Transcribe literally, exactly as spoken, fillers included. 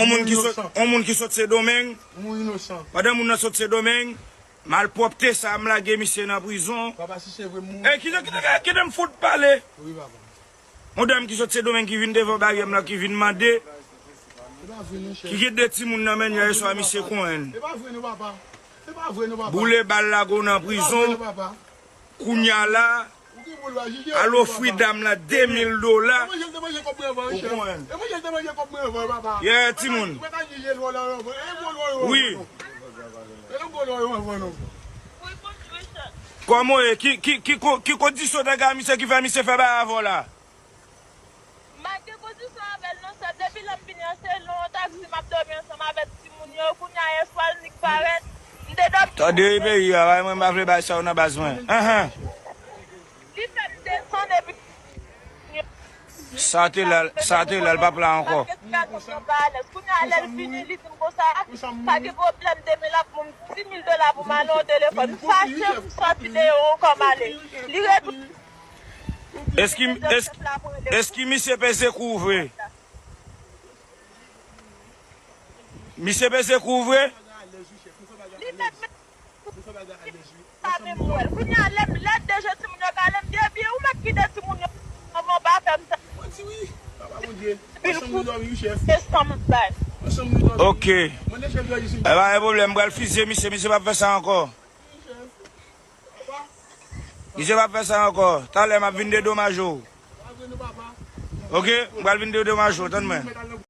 On moun ki sot, on moun ki sot Sendomeng. Moun inosan. Pandan moun nan sot Sendomeng, malpwòpte sa a m lage misye nan prizon. Papa, si se vre, m mouri. E kite, kite, kite m fout pale. Wi, papa. On dam ki sot Sendomeng ki vin devan baryè m la, ki vin mande, ki gen de timoun nan men yè swa misye konyen. E pa vre non, papa. E pa vre non, papa. Boule bal lage w nan prizon. Kounye a la, al ofri dam la de mil dola. Ou konprann? Yeah, timoun. Wi. Kòman w ye? Ki, ki, ki, ko- ki kondisyon nèg a misye ki fè misye fè bagay avè w la? M pa gen kondisyon avè l non, sèl depi lè m vini an, se nan yon taksi m ap dòmi ansanm avèk timoun yo. Kounye a, yè swa l nik parèt, m te dòmi. Tande peyi a, bay mwen, m pa vle bay sa yo nan baz mwen. Anhan. Li fè m desann epi. Sa te la, sa te la, l p ap la ankò. Paske ti gason m yo pa alèz. Kounye a, lè l vini, li di m konsa, pa gen pwoblèm, demen l ap ban m dis mil dola pou m ale yon telefòn. M fache, m sòti deyò ankò, m ale. Li retounen. Eski, eski, eski misye peze kou vre? Misye peze kou vre? Li mèt sa menm wè l. Kounye a, lè m, lè de je timoun yo ka ale, m di, ebyen, ou mèt kite timoun yo. Kòman w pa fè m sa? Mwen di wi, papa Bondye. Ansanm nou dòmi wi, chèf. E san m bay. Ansanm nou dòmi. Ok. Mwen de chèf yo di si. E pa gen pwoblèm, m pral fizye misye, misye p ap fè sa ankò. Wi, chèf. Misye p ap fè sa ankò. Talè m ap vin dedomaje w. Ok, m pral vin dedomaje w, tann mwen.